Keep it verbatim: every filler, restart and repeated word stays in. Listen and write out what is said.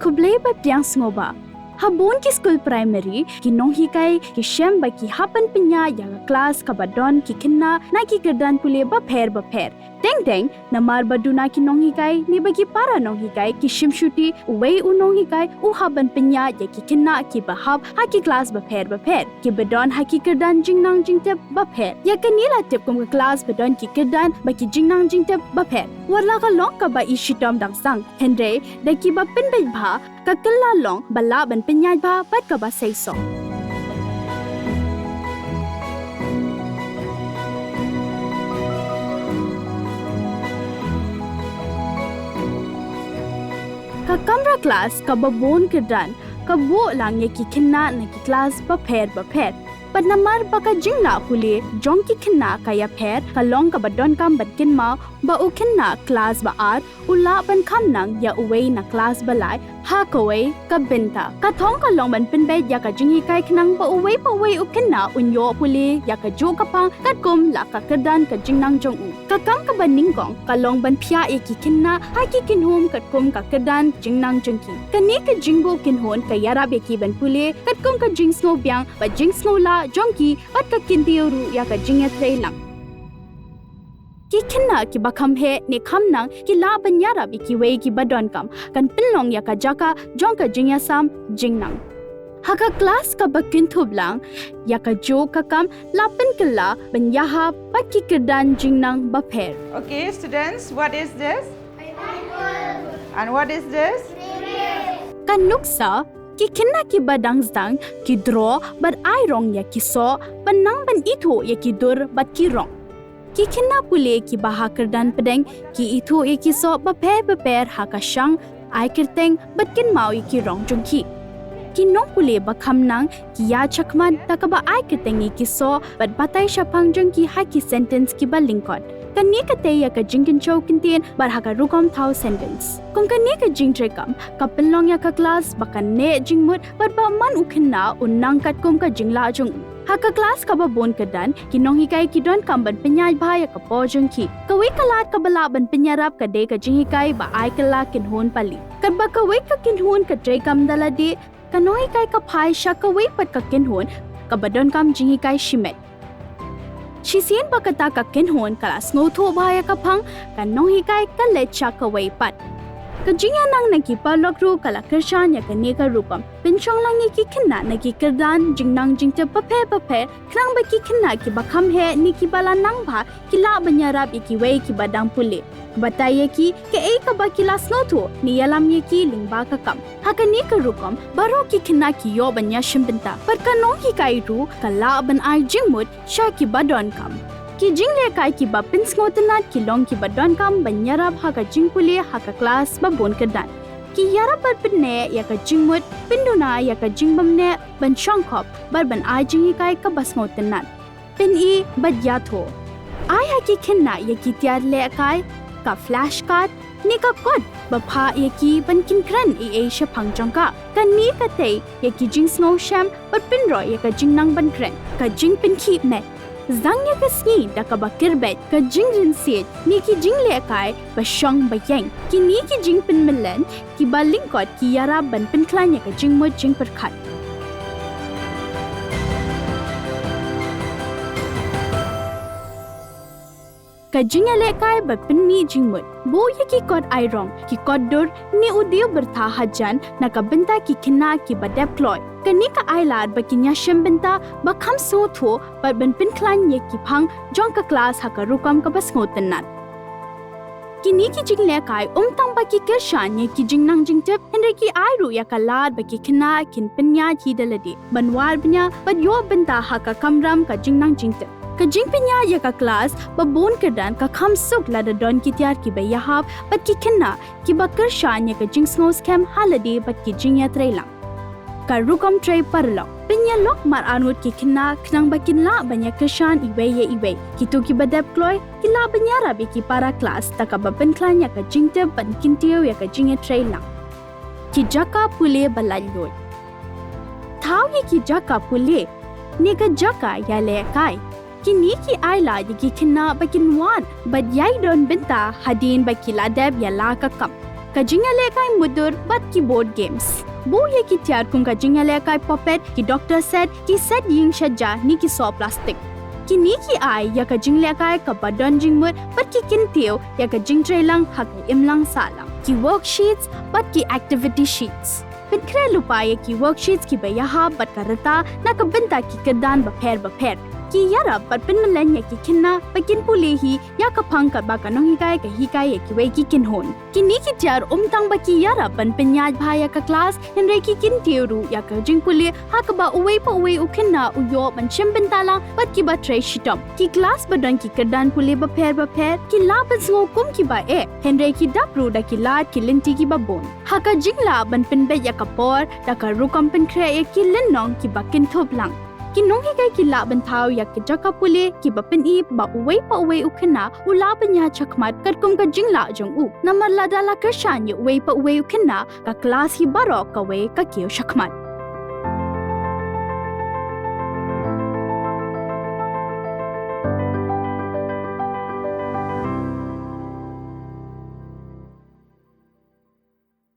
Khublei ba pdiang sngewbha. Ha bun ki skul primary, ki nonghikai ki shem ba ki hap ban pynïaid ïa ka klas kaba don ki khynnah na ki kyrdan pule bapher bapher. Teng teng, namar ba duna ki nonghikai ne ba ki para nonghikai ki shim shuti, uwei u nonghikai u hap ban pynïaid ïa ki khynnah kiba hap ha ki klas bapher bapher, kiba don ha ki kyrdan jingnang jingtip bapher. Ïa kane la tip kum ka klas ba don ki kyrdan bad ki jingnang jingtip bapher. Wat la ka long kaba i shitom dang sdang, hynrei da kiba pynbeit bha, ka kylla long ba lah ban pynïaid bha bad kaba seisoh. Ka kamra klas kaba bun kyrdan ka buh lang ïa ki khynnah na ki klas bapher bapher. Bad namar ba ka jinglah pule jong ki khynnah ka ïapher, ka long kaba donkam ban kynmaw ba u khynnah klas ba ar u lah ban kham nang ïa uwei na klas ba lai ha kawei ka bynta. Ka thong ka long ban pynbeit ïa ka jinghikai khnang ba uwei pa uwei u khynnah un ïoh pule ïa kajuh ka phang katkum la ka kyrdan ka jingnang jong u. Ka kam kaba nyngkong ka long ban phiah ïa ki khynnah ha ki kynhun katkum ka kyrdan jingnang jong ki. Kane ka jingbuh kynhun ka ïarap ïa ki ban pule katkum ka jingsngewbiang bad jingsngewlah jong ki bad ka kyntiew ruh ïa ka jingïatreilang. Ki khynnah kiba kham heh ne kham nang ki lah ban ïarap ïa kiwei kiba donkam, kan pynlong ïa ka jaka jong ka jingïasam jingnang. Ha ka klas kaba kynthup lang ïa kajuh ka kam la pynkylla ban ïahap bad ki kyrdan jingnang bapher. Okay, students, what is this? And what is this? Ka nuksa, ki khynnah kiba dang sdang ki draw bad ai rong ïa ki soh, ban nang ban ithuh ïa ki dur bad ki rong. Ki khynnah pule kiba ha kyrdan pdeng ki ithuh ïa ki soh bapher bapher ha ka shang, ai kyrteng bad kynmaw ïa ki rong jong ki. Ki nongpule ba kham nang ki ïaid shakhmat da kaba ai kyrteng ïa ki soh bad batai shaphang jong ki ha ki sentence kiba lyngkot. Kane ka tei ïa ka jingkynshew kyntien bad ha ka rukom thaw sentence. Kum kane ka jingtreikam ka pynlong ïa ka klas ba kan neh jingmut bad ba man u khynnah un nang katkum ka jinglah jong u. Ha ka klas kaba bun kyrdan, ki nonghikai ki donkam ban pynïaid bha ïa ka por jong ki. Kawei ka lad kaba lah ban pynïarap ka dei ka jinghikai ba ai kylla kynhun pali. Katba kawei ka kynhun ka treikam da lade, ka nonghikai ka phai sha kawei pat ka kynhun kaba donkam jinghikai shimet. Shisien ba kata ka kynhun ka la sngewthuh bha ïa ka phang, ka nonghikai ka leit sha kawei pat. Ka jingïanang na ki paralok ruh ka la kyrshan ïa kane ka rukom. Pynshong lang ïa ki khynnah na ki kyrdan jingnang jingtip bapher bapher, khnang ba ki khynnah kiba kham heh ne kiba la nang bha ki lah ban ïarap ïa kiwei kiba dang pule. Batai ïa ki kaei kaba ki la sngewthuh ne ïalam ïa ki lyngba ka kam. Ha kane ka rukom baroh ki khynnah ki ïoh ban ïashim bynta bad ka nonghikai ruh ka lah ban ai jingmut sha kiba donkam. Ki jinglehkai kiba pynsngewtynnat ki long kiba donkam ban ïarap ha ka jingpule ha ka klas ba bun kyrdan. Ki ïarap ban pynneh ïa ka jingmut, pynduna ïa ka jingbymneh, ban shongkop bad ban ai jinghikai kaba sngewtynnat. Pyni bad ïathuh. Ai ha ki khynnah ïa ki tiar lehkai, ka flashcard ne ka kot ba phah ïa ki ban kin kren ei ei shaphang jong ka. Kane ka tei ïa ki jingsngewshem bad pynroi ïa ka jingnang ban kren. Ka jingpynkhih met. Sdang ïa ka sngi da kaba kyrbeit, ka jingrynsieid ne ki jinglehkai ba shong ba ïeng. Kine ki jingpynmyllen kiba lyngkot ki ïarap ban pynkhlaiñ ïa ka jingmut jingpyrkhat. Ka jingïalehkai ba pynmih jingmut. Buh ïa ki kot ai rong, ki kot dur ne u diew byrtha hajan na ka bynta ki khynnah kiba dep kloi. Kane ka ai lad ba kin ïashim bynta ba kham sngewthuh bad ban pynkhlaiñ ïa ki phang jong ka klas ha ka rukom kaba sngewtynnat. Kine ki jinglehkai ym tang ba ki kyrshan ïa ki jingnang jingtip, hynrei ki ai ruh ïa ka lad ba ki khynnah kin pynïaid hi da lade, ban wad bniah bad ïoh bynta ha ka kamram ka jingnang jingtip. Ka jingpynïaid ïa ka klas ba bun kyrdan ka kham suk lada don ki tiar kiba ïahap bad ki khynnah kiba kyrshan ïa ka jingsngewskhem ha lade bad ki jingïatreilang. Ka rukom trei paralok. Pynïalok mar arngut ki khynnah khnang ba kin lah ban ïakyrshan iwei ïa iwei. Kito kiba dep kloi ki lah ban ïarap ïa ki para klas da kaba pynkhlaiñ ïa ka jingtip ban kyntiew ïa ka jingïatreilang. Ki jaka pule ba laitluid. Thaw ïa ki jaka pule ne ka jaka ïalehkai. Kine ki ai lad ïa ki khynnah ba kin wad bad ïai don bynta hadien ba ki la dep ïa la ka kam. Ka jingïalehkai mutdur bad ki board games. Buh ïa ki tiar kum ka jingïalehkai puppet, ki doctor set, ki set ïing sha ja ne ki saw plastik. Kine ki ai ïa ka jinglehkai kaba don jingmut bad ki kyntiew ïa ka jingtreilang ha ka imlang sahlang. Ki worksheets bad ki activity sheets. Pynkhreh lypa ïa ki worksheets kiba ïahap bad ka rta na ka bynta ki kyrdan bapher bapher. Ki ïarap bad pynmlien ïa ki khynnah ba kin pule hi ïa ka phang katba ka nonghikai ka hikai ïa kiwei ki kynhun. Kine ki tiar ym tang ba ki ïarap ban pynïaid bha ïa ka klas, hynrei ki kyntiew ruh ïa ka jingpule ha kaba uwei pa uwei u khynnah u ïoh ban shim bynta lang bad kiba trei shitom. Ki klas ba don ki kyrdan pule bapher bapher ki lah ban sngew kum kiba eh, hynrei ki dap ruh da ki lad ki lynti kiba bun. Ha ka jinglah ban pynbeit ïa ka por da ka rukom pynkhreh ïa ki lynnong kiba kynthup lang, ki nonghikai ki lah ban thaw ïa ki jaka pule kiba pyni ba uwei pa uwei u khynnah u lah ban ïaid shakhmat katkum ka jinglah jong u. Namar lada la kyrshan ïa uwei pa uwei u khynnah, ka klas hi baroh kawei ka kiew shakhmat.